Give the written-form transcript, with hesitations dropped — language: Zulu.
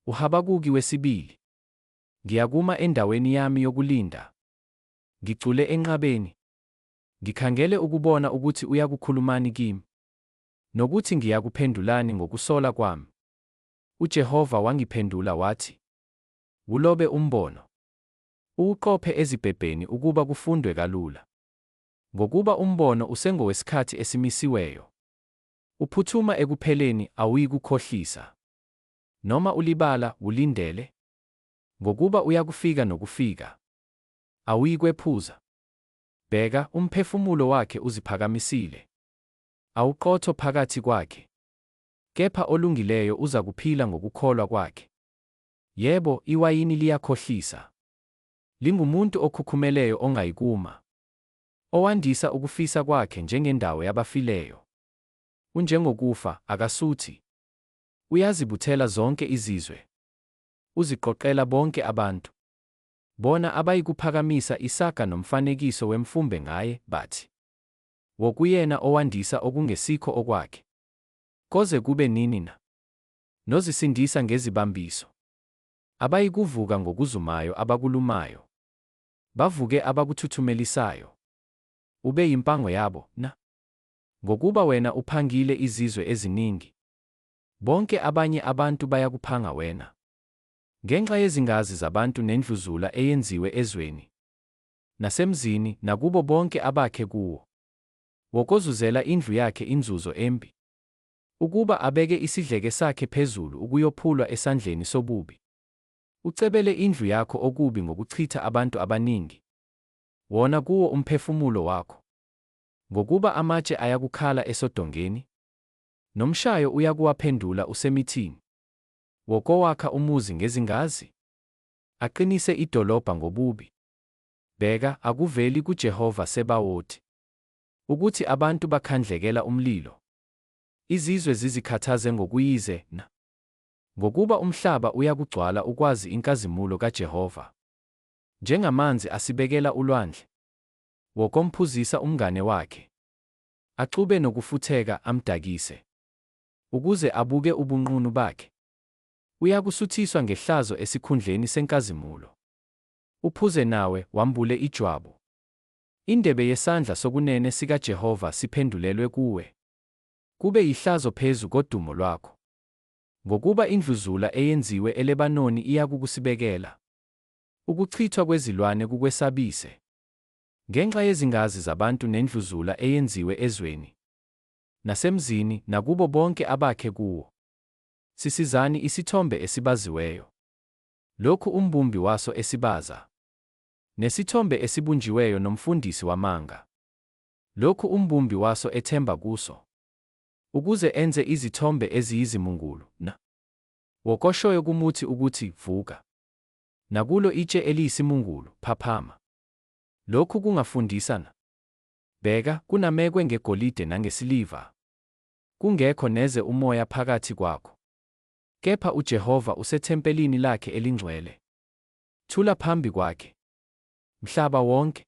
UHabakuki wesibili. Ngiyakuma endaweni yami yokulinda, ngicule enqabeni, ngikhangele ukubona ukuthi uyakukhulumani kimi, nokuthi ngiyakuphendulani ngokusola kwami. UJehova wangiphendula wathi, Wulobe umbono, uwuqophe ezibhebheni ukuba kufundwe kalula. Ngokuba umbono usengowesikhathi esimisiweyo, uphuthuma ekupheleni, awuyikukhohlisa. Noma ulibala, wulindele, ngokuba uyakufika nokufika, awuyikwephuza. Bheka, umphefumulo wakhe uziphakamisile, awuqotho phakathi kwakhe, kepha olungileyo uzakuphila ngokukholwa kwakhe. Yebo, iwayini liyakhohlisa, lingumuntu okhukhumeleyo ongayikuma, owandisa ukufisa kwakhe njengendawo yabafileyo. Unjengokufa, akasuthi. Uyazibuthela zonke izizwe, uziqoqela bonke abantu. Bona abayikuphakamisa isaga nomfanekiso wemfumbe ngaye, bathi, Wokuyena owandisa okungesikho okwakhe. Koze kube nini na? Nozisindisa ngezibambiso. Abayikuvuka ngokuzumayo abakulumayo, bavuke abakuthuthumelisayo, ube yimpango yabo, na? Ngokuba wena uphangile izizwe eziningi, bonke abanye abantu bayakuphanga wena. Ngenxa yezingazi zabantu nendluzula eyenziwe ezweni, nasemzini, nakubo bonke abakhe kuwo. Wokozuzela indlu yakhe inzuzo embi, ukuba abeke isidleke sakhe phezulu ukuyophulwa esandleni sobubi. Ucebele indlu yakho okubi ngokuchitha abantu abaningi, wona kuwo umphefumulo wakho. Ngokuba amatshe ayakukhala esodongeni, nomshayo uyakuwaphendula usemithini. Wokowakha umuzi ngezingazi, aqinise idolobha ngobubi. Bheka, akuveli kuJehova Sebawoti, ukuthi abantu bakhandlekela umlilo, izizwe zizikhathaze ngokuyize, na? Ngokuba umhlaba uyakugcwala ukwazi inkazimulo kaJehova, njengamanzi asibekela ulwandle. Wokomphuzisa umngane wakhe, axube nokufutheka, amdakise, ukuze abuke ubunqunu bakhe. Uyakusuthiswa ngehlazo esikhundleni senkazimulo. Uphuze nawe, wambule ijwabu. Indebe yesandla sokunene sikaJehova siphendulelwe kuwe, kube yihlazo phezu kodumo lwakho. Ngokuba indluzula eyenziwe eLebanoni iyakukusibekela, ukuchithwa kwezilwane kukwesabise. Ngenxa yezingazi zabantu nendluzula eyenziwe ezweni, nasemzini, nakubo bonke abakhe kuwo. Sisizani isithombe esibaziweyo, lokhu umbumbi waso esibaza, nesithombe esibunjiweyo nomfundisi wamanga, lokhu umbumbi waso ethemba kuso, ukuze enze izithombe eziyizimungulu, na? Wokoshoyo kumuthi ukuthi, Vuka! Nakulo itshe eliyisimungulu, Phaphama! Lokhu kungafundisa na? Bheka, kunamekwe ngegolide nangesiliva, kungekho neze umoya phakathi kwakho. Kepha uJehova usethempelini lakhe elingcwele. Thula phambi kwakhe, mhlaba wonke.